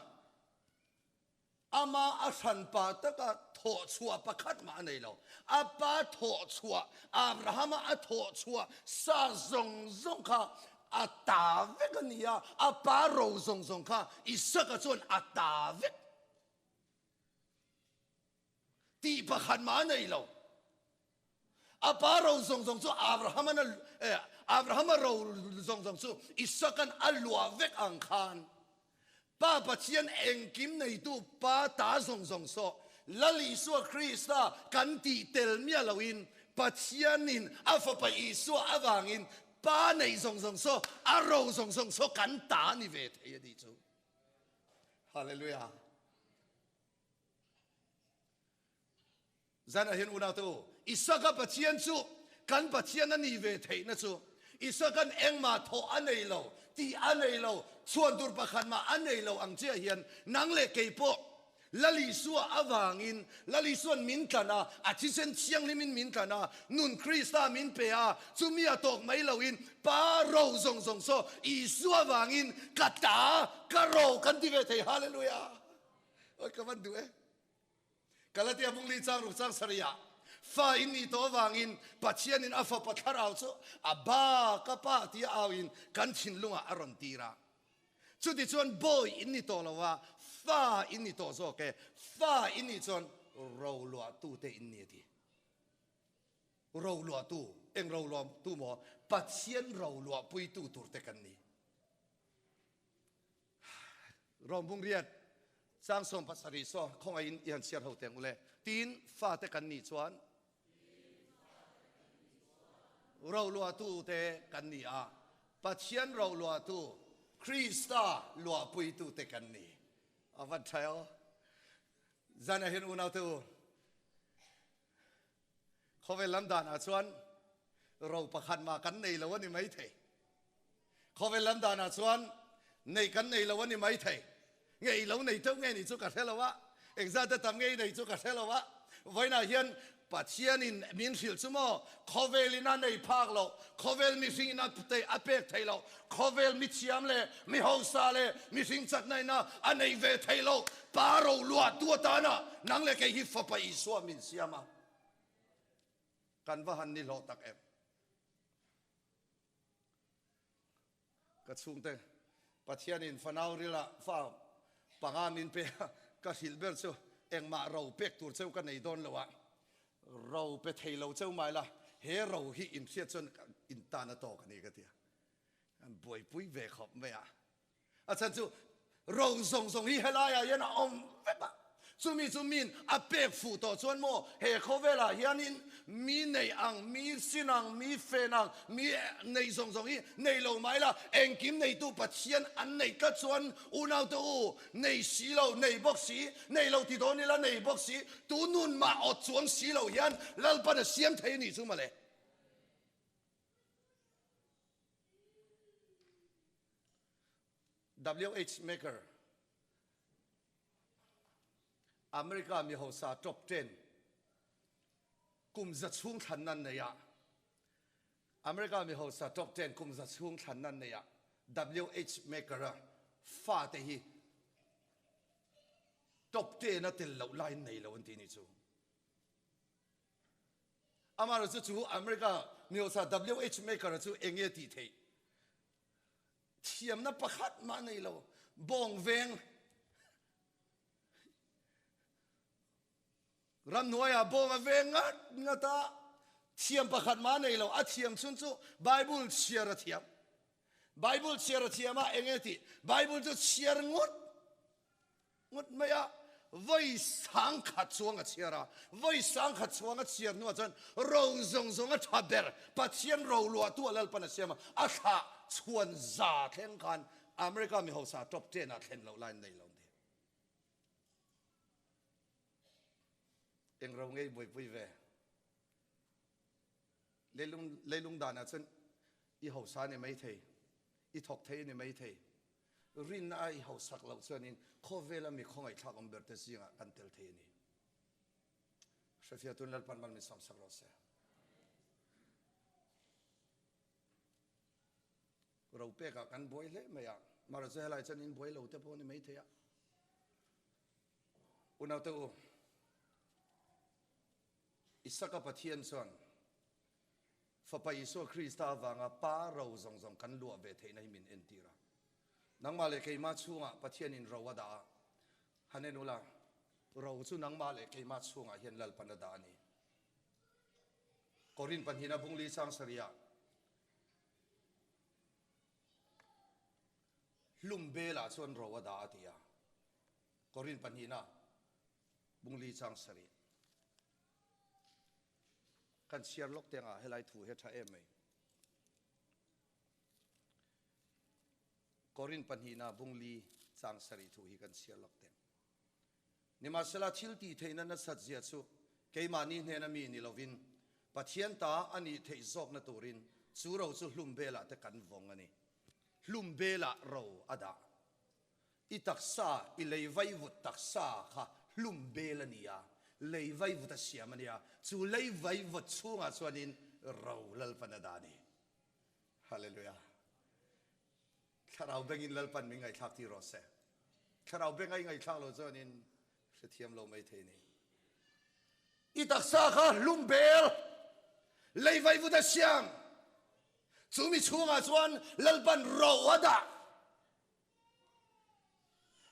Ama a hranpa taka thawhchhuah pakhat mah a nei lo. A pa thawhchhuah, Abrahama a thawhchhuah sa zawng zawng kha a ta vek a ni a, a pa ro zawng zawng kha Isaka chuan a ta vek tih pakhat mah a nei lo. A pa ro zawng zawng chu Abraham-an a, eh, Abraham-a ro zawng zawng chu Isaak-an a luah vek ang khan, Pa Pathian engkim neitu Pa ta zawng zawng saw Lal Isua Krista kan tih tel miah loin Pathianin a Fapa Isua avangin Pa neih zawng zawng saw a ro zawng zawng saw kan ta ni ve thei a nih chu. Hallelujah. Zanah hian unaute u, Isaka Pathian chu kan Pathian a nih ve theihna chu Isaka'n engmah thawh a nei lo, tih a nei lo, chhuan tur pakhat mah a nei lo ang chiah hian nang leh kei pawh Lal Isua avangin Lal Isua'n min tlan a, a thisen thianghlimin min tlan a, nun Krista min pe a, chumi a tawk mai loin Pa ro zawng zawng saw Isua avangin ka ta, ka ro kan ti ve thei. Hallelujah! Oi ka van duh e. Galatia bungli chang ruk chang sarih fa in nih tawh avangin Pathianin a fapa thlarau chu a ba ka pa tia auin kan thinlungah a rawn tir a. Chuti chuan bawi in ni tawh lo a, fa in ni tawh zawk e, fa in nih chuan roluahtute in ni a ti. Roluahtu, eng roluahtu maw? Pathian roluahpuitu turte kan ni. Rom bungriat chang 17 saw khawngaihin i han chhiar ho teng ule. Tin, fate kan nih chuan roluahtu te kan ni a, Pathian roluahtu Krista luahpuitu te kan ni. A van tha aw. Zan ah hin unau te u, Khawvel lam danah chuan ro pakhat mah kan nei lo a ni mai thei. Khawvel lam danah chuan nei kan nei lo a ni mai thei. Ngei lo nei teuh nge ni chu ka hre lo a, engzat te tam ngei nei chu ka hre lo a. Vawiinah hian Pathianin min hrilh chu maw, khawvelin a nei phak loh, khawvel mihringin a a pek theih loh, khawvel mithiam leh mi hausa leh mihring chaknaina a nei ve theih loh, Pa ro luah tu atana nang leh kei hi Fapa Isua min siam a, kan va han ni hlawh tak em? Ka chhungte Pathianin fanau rila fa panga min pe a, ka hrilh ber chu engmah ro pek tur cheu ka nei dawn lo a, ro pe thei lo cheu mai la, he ro hi inhriat chuan intan a tawk a ni ka ti a, an buaipui ve khawp mai a. A chhan chu ro zawng zawng hi helaiah hian a awm vek a, chumi chu min a pek fuh tawh chuan maw he khawvelah hianin mi nei ang, mi sin ang, mi fen ang, mi nei zawng zawng hi nei lo mai la, engkim neitu Pathian an neih tlat chuan unaute u, nei si lo, nei bawk si, nei lo ti dawn ila nei bawk si, tu nun mah awt chuang si lo hian Lalpan a siam thei a nih chu mawle. WH Maker, America mi hausa top 10 kum za chhung thlan nan nei ah America mi hausa top 10 kum za chhung thlan nan nei ah WH Maker a fa te hi top 10 a tel loh lai nei lo an ti ni chu. Amaherawhchu chu America miosa WH Maker chu eng nge tih theih? Thiamna pakhat mah nei lo, bawng veng ramhnuaiah bawng a veng ngat ngat a, thiam pakhat mah nei lo, a thiam chhun chu Bible chhiar a thiam. Bible chhiar a thiam a, eng nge tih? Bible chu chhiar ngawt Ngawt mai a, vawi sangkhat chuang a chhiar a, vawi sangkhat chuang a chhiar hnuah chuan ro zawng zawng a tha ber, Pathian ro luahtu a Lalpan a siam a, a thlah chhuan za thleng khan America mi hausa top ten ah thlen loh lai an nei lo ni. Eng ro ngei buaipui ve. Leilung leilung danah chuan i hausa ni mai thei, i thawk thei ni mai thei. Rinna a i hausak loh chuanin khawvela mi khawngaihthlak awm berte zingah kan tel thei a ni. Hrefiah tun Lalpan mal min sawmsak rawh se. Ro pekah kan buai hle mai a, mara chu helai chuan in buai lo te pawh ni mai thei a. Unaute u, Isaka Pathian chuan Fapa Isua Krista avanga Pa ro zawng zawng kan luah ve theihna hi min entir a. Nangmah leh keimah chhungah Pathianin ro a dah a, han en ula, ro chu nangmah leh keimah chhungah hian Lalpan a dah a ni. Korin pahnihna bungli chang sarihah hlum belah chuan ro a dah a ti a. Korin pahnihna bungli chang sarih. Kan chhiar lawk teng ah helai thu hi a tha em mai. Korin pahnihna bungli chang sarih thu hi kan chhiar lawk teng. Nimahsela thil tih theihna nasat zia chu keimahni hnena mi ni lovin Pathian ta a nih theih zawkna turin chu ro chu hlum belah te kan vawng a ni. Hlum belah ro a dah. I taksa, i lei vaivut taksa kha hlum bel a ni a, lei vaivut a siam a nia, chu lei vaivut chhungah chuanin ro Lalpan a dah a ni. Hallelujah. Thlarau bengin Lalpan min ngaihthlak tir rawh se. Thlarau benga i ngaihthlak lo chuanin hrethiam lo mai thei ni. I taksa kha hlum bel, lei vaivut a siam. Chu mi chhungah chuan Lalpan ro a dah.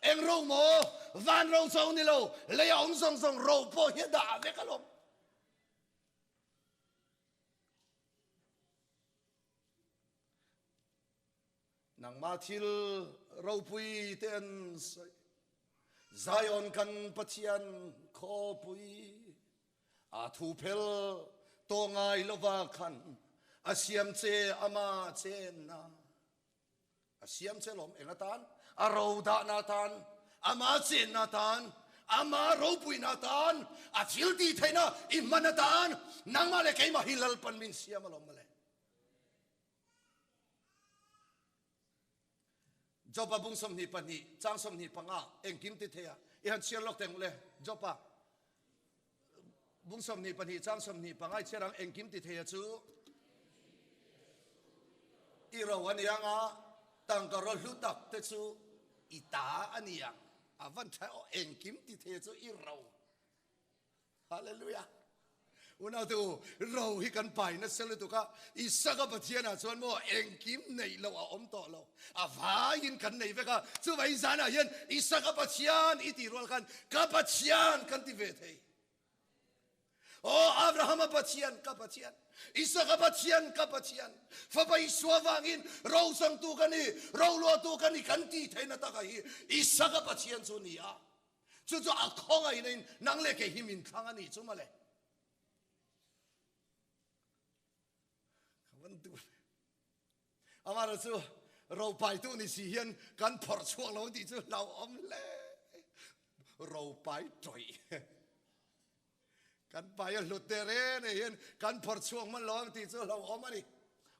Eng ro maw? Van ro cho ni lo, lei a awm zawng zawng ro pawh hi a dah vek alawm. Nangmah thil ropui te an sawi. Zion kan Pathian khawpui a thu phel tawh ngai lova khan a siam che ama chenna. A siam che lawm eng atan? A ro dahna atan, ama chenna atan, ama ropuina atan, a thil tih theihna i hman atan, nangmah leh keimah hi Lalpan min siam alawm mawle. Joba bung 22 chang 25 engkim ti thei a i han chhiar lawk teng le Joba bung 22 chang 25 i chhiar ang engkim ti thei a chu i ro a niang a tangka ro hlu tak te chu i ta a niang a van tha o engkim ti thei chu i ro Hallelujah. Unau te u, ro hi kan pai nasa lutuk a, Isaka Pathian ah chuan maw engkim neih loh a awm tawh lo. A vaiin kan nei vek a, chuvai zanah hian Isaka Pathian i tih rual khan ka Pathian kan ti ve thei. Aw Abrahama Pathian ka Pathian, Isaka Pathian ka Pathian, fapa Isua vangin ro changtu ka ni, ro luahtu ka ni kan ti theihna taka hi Isaka Pathian chu ni a. Chu chu a khawngaihna in nang leh kei hi min thlang a nih chu mawle. Ka van duh ve. Amah chu ropaitu ni si hian kan phawrh chhuak lo tih chu hlauhawm hle. Ropai tawih. Kan pai a hlut te reng nei hian kan phawrh chhuak hman lo ang tih chu hlauhawm a ni.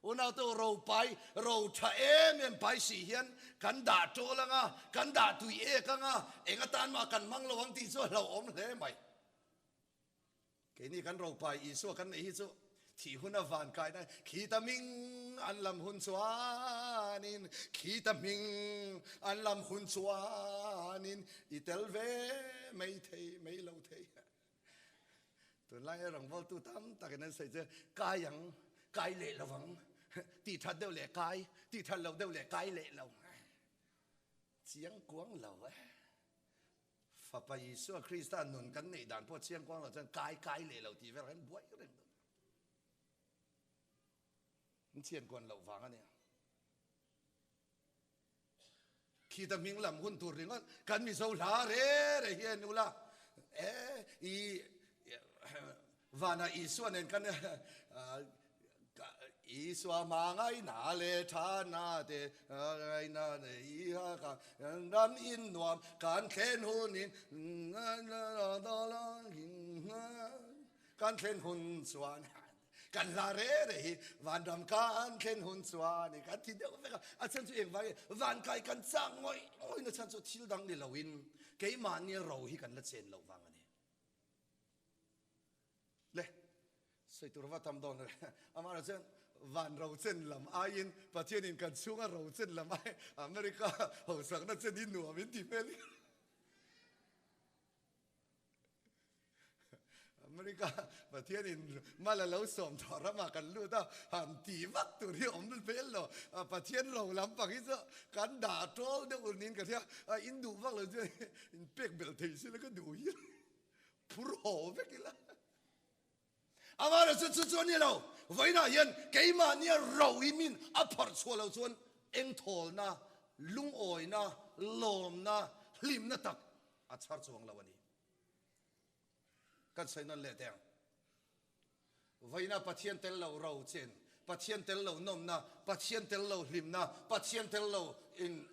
Unaute ro pai, ro tha em em pai si hian kan dah tawl ang a, kan dah tui ek ang a, eng atan mah kan hmang lo ang tih chu hlauhawm hle mai. Keini kan ro pai Isua kan neih hi chu thih hun a van kaina khita hming an lam hun chuanin, khita hming an lam hun chuanin i tel ve mai thei mai lo thei. Tunlai rawngbawltu tam takin an sawi chu kai ang, kai leh lo ang, tih that deuh leh kai, tih that loh deuh leh kai leh lo. Chiang kuang lo e. Fapa Isua Krista nun kan neih dan pawh chiang kuang lo chuan kai kai leh lo tih vel khan buai reng dawn. An chian kuan loh vang a nia. Khita hming lam hun tur ringawt kan Mizo hla re re hian ula e i vana Isua nen kan Isua hmangai na le tha na te ngai na ne i ha ka ram in nuam kan thlen hun in kan thlen hun chuan Kan hla re re hi vanram kan thlen hun chuan i kan thi deuh vek a, a chhan chu engvang nge van kai kan chak ngawih ngawih na chhan chu thil dang ni loin keimahni ro hi kan la chen loh vang a ni. Le sawi tur va tam dawn le amah erawh chuan van ro chen lam aiin Pathianin kan chhunga ro chen lam ai America hausakna chen hi nuam in ti hmel hi. America Pathian in mal a lo sawm tawh ramah kan lut a, han tih vak tur hi awm vel lo. Pathian lo lampang hi chu kan dah tawl deuh ur niin ka hria, in duh vak lo chuan in pek belh thei sila ka duh hi phur haw vek ila. Amaherawhchu chu chu a ni lo. Vawiinah hian keimahnia ro hi min a phawrh chhuah loh chuan engthawlna, lungawina, lawmna, hlimna tak a chhar chuang lo a ni. Kan sawi nawn leh teh ang. Vawiinah Pathian tel lo ro chen, Pathian tel lo nawmna, Pathian tel lo hlimna, Pathian tel lo in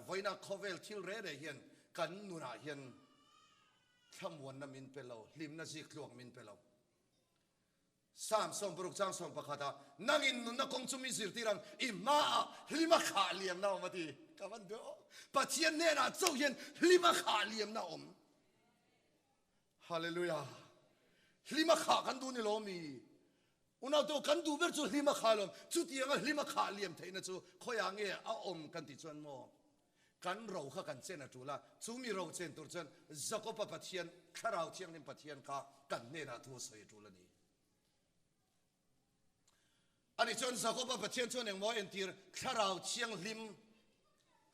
vawiinah khawvel thil reh reh hian kan nunah hian Thlamuanna min pe lo, hlimna ziktluak min pe lo. Psalm 60 chang 11 ah, Nangin nunna kawng chu mi zirtir ang, i hmaah hlima khah liamna awm a ti. Ka van duh aw. Pathian hnenah chauh hian hlima khah liamna awm. Hallelujah. Hlima khah kan duh ni lo mi. Unau kan duh ber chu hlima khah lawm. Chutianga hlima khah liam theihna chu khawiah nge a awm kan tih chuan maw? Kan ro kha kan chen a tul a, chu mi ro chen tur chuan Jakoba Pathian, Thlarau Thianghlim Pathian kha kan hnenah thu a sawi a tul a ni. Ani chuan Jakoba Pathian chuan engmaw entir Thlarau Thianghlim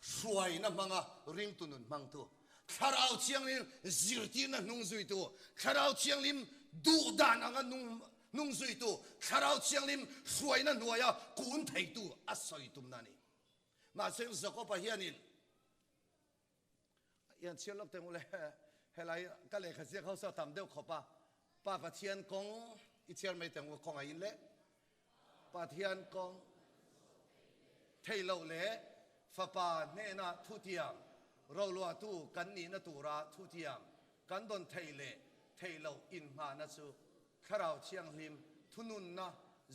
hruaina hmanga ringtu nun hmangtu, Thlarau Thianghlim zirtirna hnung zuitu, Thlarau Thianghlim duh dan anga nung zuitu, Thlarau Thianghlim hruaina hnuaia kun theitu a sawi tumna a ni. Mahse Jakob-a hianin ian chhiar lawk teng ule helai ka lehkha ziak ho saw tam deuh khawp a, Pa Pathian kawng i chhiar mai teng u khawngaih in le Pathian kawng thei loh leh Fapa hnena thutiang roluahtu kan nihna tura thutiang kan dawn thei leh theih loh inhmahna chu Thlarau Thianghlim thununna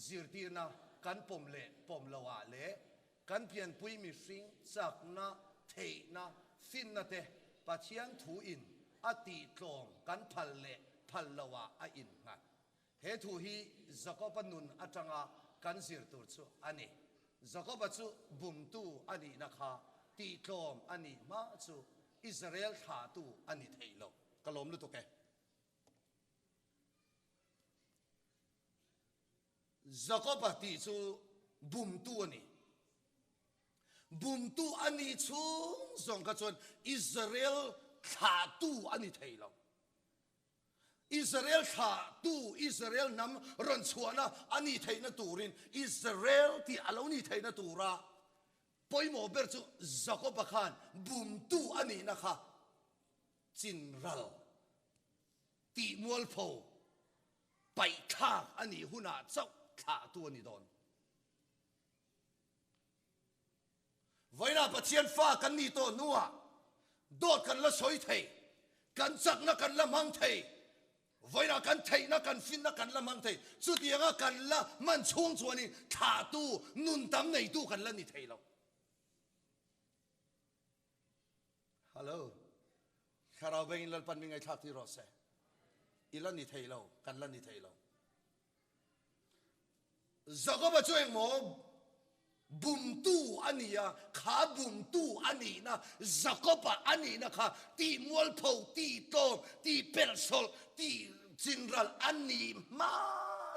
zirtirna kan pawm leh pawm lo ah leh kan pianpui mihring chakna, theihna, finna te Pathian thu in a tih tlawm kan phal leh phal lo ah a innghat. He thu hi Jakoba nun atanga kan zir tur chu a ni. Jakoba chu bumtu a nihna kha tih tlawm a nih hma chu Israel thlahtu a ni thei lo. Ka lawm lutuk e. Jakoba tih chu bumtu a ni. Bumtu a nih chhung zawng kha chuan Israel thlahtu a ni thei lo. Israel thlahtu, Israel hnam rawn chhuahna a nih theihna turin Israel tih a lo nih theihna tura pawimawh ber chu Jakoba khan bumtu a nihna kha chinral tih mualpho paihthlak a nih hunah chauh thlahtu a ni dawn. Vawiinah Pathian fa kan nih tawh hnuah dawt kan la sawi thei, kan chakna kan la hmang thei, vawiinah kan theihna kan finna kan la hmang thei, chutianga kan la hman chhung chuanin thlahtu nun tam neitu kan la ni thei lo. Hello. Thlarau bengin Lalpan mi ngaihthlak ti rawh se. I la ni thei lo, kan la ni thei lo. Jakoba chu engmaw bumtu a ni a, kha bumtu a nihna, Jakoba a nihna kha tih mualpho, tih tlawm, tih pelhsawlh, tih chinral a nih hma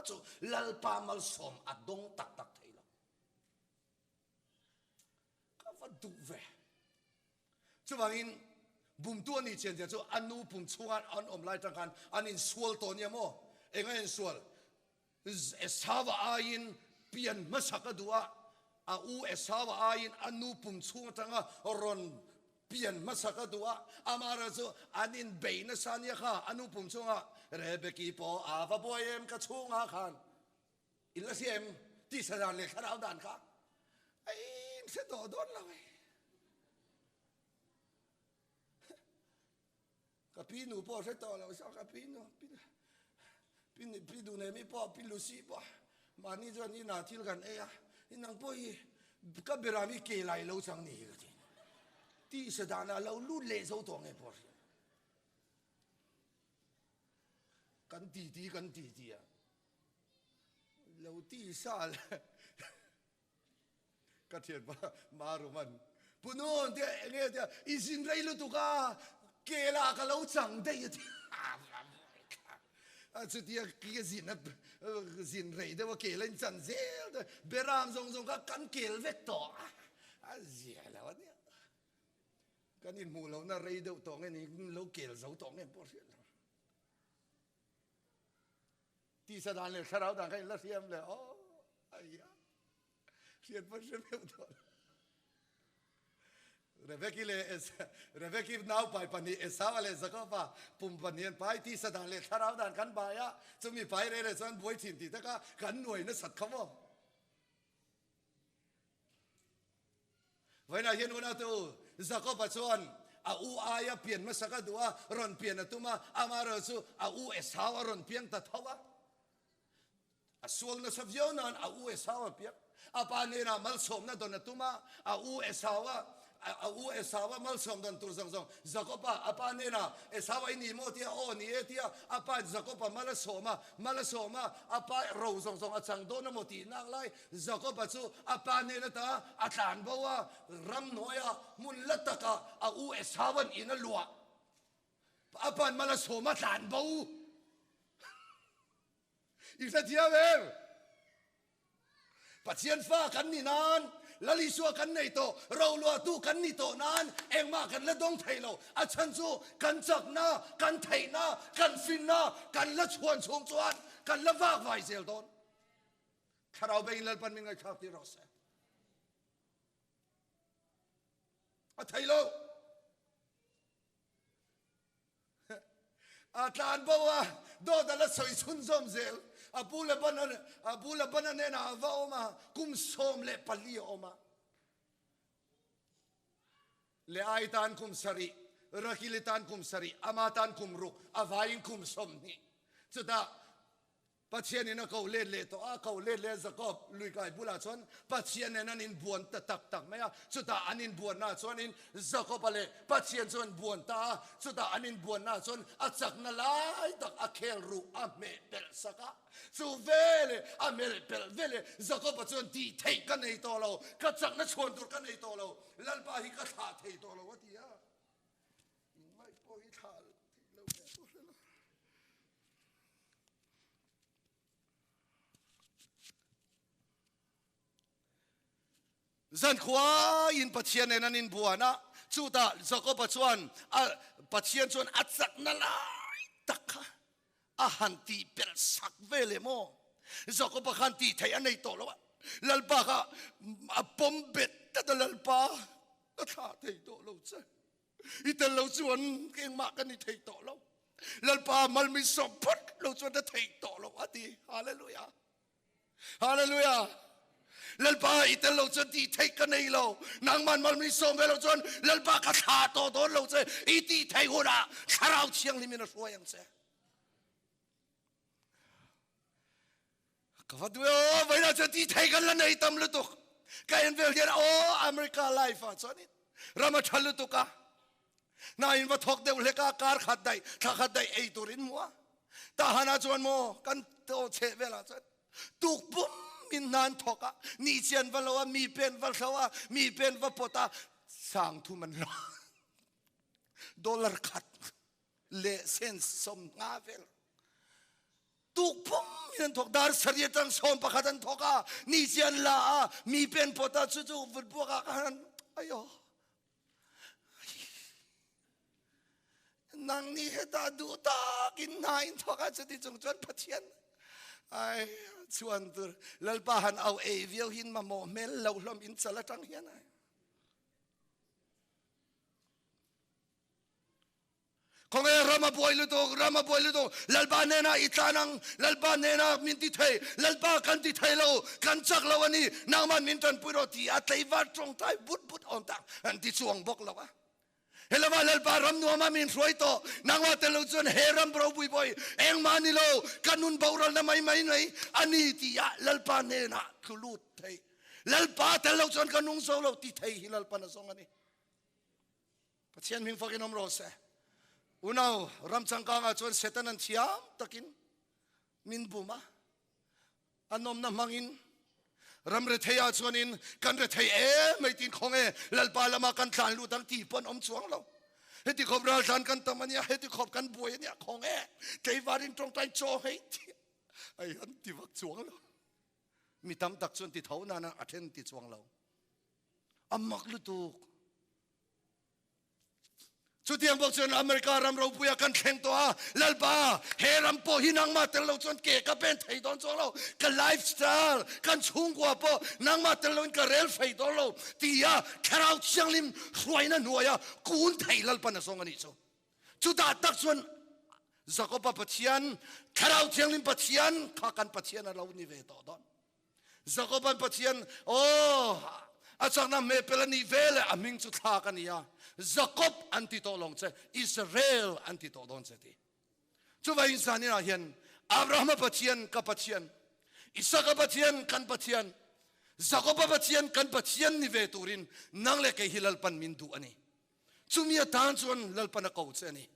chu Lalpa malsawm a dawng tak tak thei lo. Ka va duh ve. Chuvangin bumtu a nih chian zia chu a nu pum chhunga an awm lai tang khan an insual tawh nia maw? Eng a insual? Esauva aiin pian hmasak a duh a, a u Esauva aiin a nu pum chhung atanga rawn pian hmasak a duh a, amaherawhchu chu an inbei nasa nia kha a nu pum chhunga Rebeki pawh a va buai em ka chhungah khan I la hria em? Tisa dan leh thlarau dan kha a in hre tawh dawn lo e. Ka pi nu pawh hre tawh lo so ka pi nu pi pi pi du nei mi pawh pi Lucy pawh mahni chuan inah thil kan ei a inang pawh hi ka beram hi ke lai lo chang ni hi ka ti. Tisa danah lo lut leh zo tawh nge pawh hria. Kan titi kan titi a. Lo ti sa le ka thianpa Maruman Punun tia enge tia i zin rei lutuk a kela ka lo chang daih a ti a chutia ki zin a zin rei deuh a kel a in chan zel te beram zawng zawng kha kan kel vek tawh a a zia lo a nia kan inhmuh lohna rei deuh tawh nge ni lo kel zo tawh nge pawh hriat lo. Tisa dan leh thlarau dan kha in la hriam le aw ai a hriat pawn hre meuh tawh lo. Rebeki leh Rebeki nau pai pahnih Esau leh Jakoba pum pahnih an pai tisa dan leh thlarau dan kan bai a chumi pai reh reh chuan buai thin tih taka kan nuai nasat kha maw. Vawiinah hian unaute u, Jakoba chuan a u aia pian hmasa ka duh a, rawn pian a tum a, amaherawh chu a u Esau a rawn piang ta tho a. A sual nasa viau nan a u Esau a piang. A pa hnenah malsawmna dawn a tum a, a u Esau a a u Esau a malsawm dawn tur zawng zawng Jakoba a pa hnenah Esau a i ni maw tia aw ni e tia a pa Jakoba mal a sawm a, mal a sawm a, a pa ro zawng zawng a chang dawn emaw tih nak lai Jakoba chu a pa hnen ata a tlan bo a, ramhnuaia hmun la takah a u Esaua'n in a luah. A pa'n mal a sawm a tlan bo. I hrethiam em? Pathian fa kan ni nan, Lal Isua kan nei tawh, roluahtu kan ni tawh nan engmah kan la dawng thei lo. A chhan chu kan chakna, kan theihna, kan finna kan la chhuan chhung chuan kan la vakvai zel dawn. Thlarau bengin Lalpan min ngaihthlak tir rawh se. A thei lo. A tlan bo a, dawt a la sawi chhun zawm zel. A pu Laban a pu Labana hnenah a va awm a, kum 14 a awm a. Leai tan kum sarih, Rakili tan kum sarih, ama tan kum ruk, a vaiin kum 20. Chutah Pathian in a ko let leh tawh a, ko let leh Jakob lui kai bulah chuan Pathian nen an inbuan ta tak tak mai a, chutah an inbuanna chuanin Jakob-a leh Pathian chu an buan ta a, chutah an inbuanna chuan a chakna lai tak a khel ruh a hmeh pelh sak a, chu veleh a melh pelh veleh Jakob-a chuan tih theih ka nei tawh lo, ka chakna chhuan tur ka nei tawh lo, Lalpa hi ka thlah thei tawh lo a ti a. Ingaih pawh hi thlah theih lo hle pawh hre lo. Zankhua in Pathian nen an inbuan a, chutah Jakoba chuan a Pathian chuan a chakna lai tak kha a han tih pelh sak ve leh maw? Jakoba khan tih theih a nei tawh lo a, Lalpa kha a pawm bet tlat a, Lalpa ka thlah thei tawh lo che. I tel lo chuan engmah ka ni thei tawh lo. Lalpa mal min sawm phawt lo chuan ka thei tawh lo a ti. Hallelujah. Hallelujah. Lalpa i tel lo chuan tih theih ka nei lo. Nangman mal min sawm ve lo chuan Lalpa ka thla tawh dawn lo che. I tih theih hunah Thlarau Thianghlim in a hruai ang che. Ka va duh e aw, vawiinah chuan tih theih kan la nei tam lutuk. Ka en vel hian aw America life ah chuanin ram a tha lutuk a. Hna in va thawk deuh hlek a, kar khat daih, thla khat daih ei tur in hmu a. Tahan ah chuan maw kan aw chheh velah chuan tuk pum in hna an thawk a, ni chian va lo a, mi pen va hlo a, mi pen va pawt a, sang thum an lo. Dollar khat leh sen 50 vel. Tuk pum in an thawk, dar sarih atang 11 an thawk a, ni chi an la a, mi pen pawt a, chu chu vut buak ah khan ayo. Nang ni heta duh tak in hna in thawk a, chuti chung chuan Pathian ai chuan tur Lalpa han au ei viau hin mamawh hmel lo hlawm in chal atang hian ai. Khawnge ram a buai lutuk, ram a buai lutuk, Lalpa hnenah i tlan ang, Lalpa hnenah min ti thei, Lalpa kan ti thei lo, kan chak lo a ni, nangman min tanpui rawh ti a tleivar tawngtai but but awm tak an ti chuang bawk lo a. Helama Lalpa ram nuama min hruai tawh, nangmah tel lo chuan he ram ropui pawh hi engmah ni lo, ka nun boralna mai mai mai a ni ti a Lalpa hnenah tlu lut thei. Lalpa tel lo chuan ka nung zo lo ti thei hi Lalpa na zawng a ni. Pathian hming fakin awm rawh se. Unau ram changkangah chuan Satan an thiam takin min bum a, a nawmna hmangin ram retheiah chuanin kan rethei em mai tin khawng e Lalpa lama kan tlan lut ang tih pawh an awm chuang lo. Heti khawp raltlan kan tam ania, heti khawp kan buai ania khawng e tleivarin tawngtai chaw hei ti ai an ti vak chuang lo. Mi tam tak chuan ti tho nana a then ti chuang lo. A mak lutuk. Chutiang bawk chuan America ram ropuia kan thleng tawh a, Lalpa, he ram pawh hi nangmah tel lo chuan ke ka pen thei dawn chuang lo, ka lifestyle, kan chhungkua pawh nangmah tel loin ka rel fei dawn lo tia Thlarau Thianghlim hruaina hnuaia kun thei Lalpan a zawng a nih chu. Chutah tak chuan Jakoba Pathian, Thlarau Thianghlim Pathian kha kan Pathian a lo ni ve tawh dawn. Jakoban Pathian, aw, a chakna hmehpel a nih ve le a hming chu thlak a ni a, Jakob an ti tawh lawng che, Israel an ti tawh dawn che ti. Chuvangin zaninah hian Abrahama Pathian ka Pathian, Isaka Pathian kan Pathian, Jakoba Pathian kan Pathian ni ve turin nang leh kei hi Lalpan min duh a ni. Chumi atan chuan Lalpan a ko che a ni.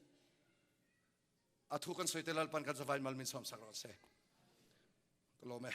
A thu kan sawi te Lalpan kan zavai mal min sawm sak rawh se. Ka lawm e.